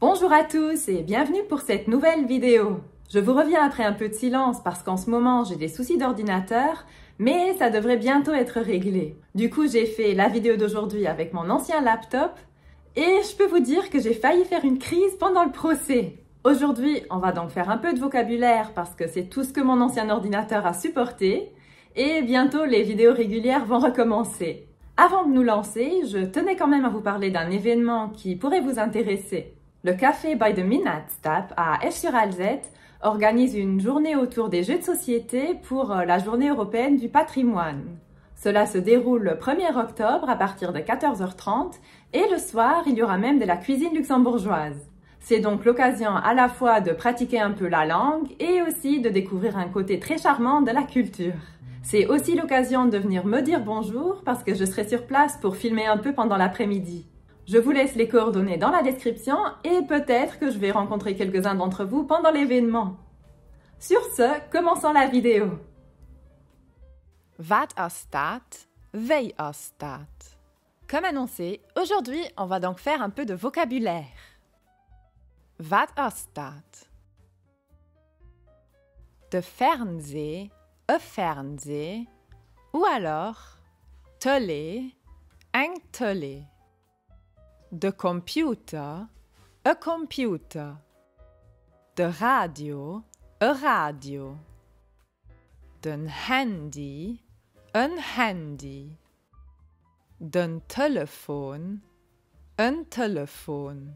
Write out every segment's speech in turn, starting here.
Bonjour à tous et bienvenue pour cette nouvelle vidéo. Je vous reviens après un peu de silence parce qu'en ce moment j'ai des soucis d'ordinateur, mais ça devrait bientôt être réglé. Du coup j'ai fait la vidéo d'aujourd'hui avec mon ancien laptop et je peux vous dire que j'ai failli faire une crise pendant le procès. Aujourd'hui, on va donc faire un peu de vocabulaire parce que c'est tout ce que mon ancien ordinateur a supporté et bientôt les vidéos régulières vont recommencer. Avant de nous lancer, je tenais quand même à vous parler d'un événement qui pourrait vous intéresser. Le café by the Minatstap à Esch-sur-Alzette organise une journée autour des jeux de société pour euh, la journée européenne du patrimoine. Cela se déroule le 1er octobre à partir de 14h30 et le soir, il y aura même de la cuisine luxembourgeoise. C'est donc l'occasion à la fois de pratiquer un peu la langue et aussi de découvrir un côté très charmant de la culture. C'est aussi l'occasion de venir me dire bonjour parce que je serai sur place pour filmer un peu pendant l'après-midi. Je vous laisse les coordonnées dans la description et peut-être que je vais rencontrer quelques-uns d'entre vous pendant l'événement. Sur ce, commençons la vidéo. Wat ass dat? Wéi ass dat? Comme annoncé, aujourd'hui, on va donc faire un peu de vocabulaire. Wat ass dat? De Fernsee, e Fernsee ou alors d'Tëlee, eng Tëlee. De Computer, e Computer. De Radio, e Radio. Den Handy, en Handy. Den Telefon, en Telefon.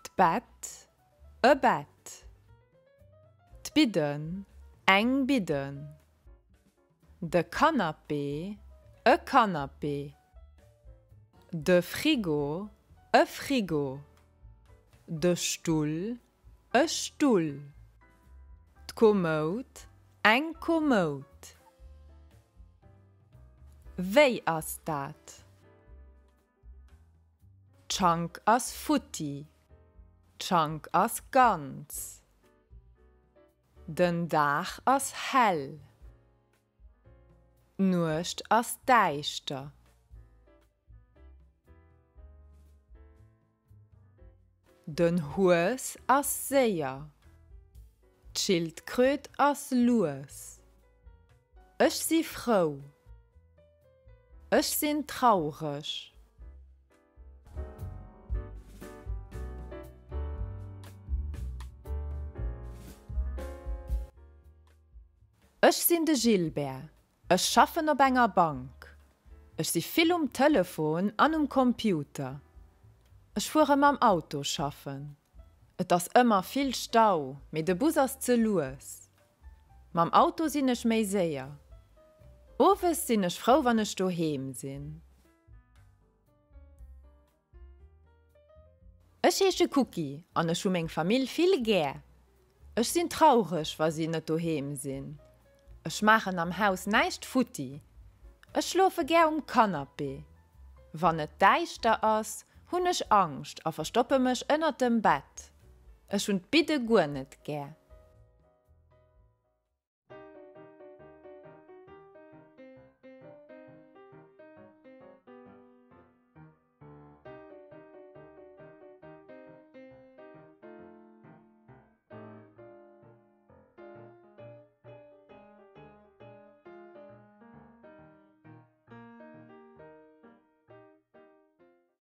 D'Bett, e Bett. D'Bidden, eng Bidden. De Canapé, e Canapé. De Frigo, e Frigo. De Stull, e Stull. D'Kommoud, eng Kommoud. Wéi ass dat? D'Schank ass futti. D'Schank ass ganz. Den Dag ass hell. D'Nuecht ass däischter. Den Hues ass séier. D'Schildkröt ass lues. Ech si frou. Ech sinn traureg. Ech sinn de Gilbert. Ech schaffen op enger Bank. Ech si vill um Telefon an um Computer. Ech fuere mam Auto schaffen. Et ass ëmmer vill Stau, mee de Bus ass ze lues. Mam Auto sinn ech méi séier. Owes sinn ech frou wann ech doheem sinn. Ech heesche Cookie an ech hu meng Famill vill gär. Ech sinn traureg wa si net doheem sinn. Ech maachen am Haus näischt futti. Ech schlofe gär um Canapé. Wann et däischter ass, hunn ech Angscht a verstoppe mech ënnert dem Bett. Ech hunn d'Bidde guer net gär.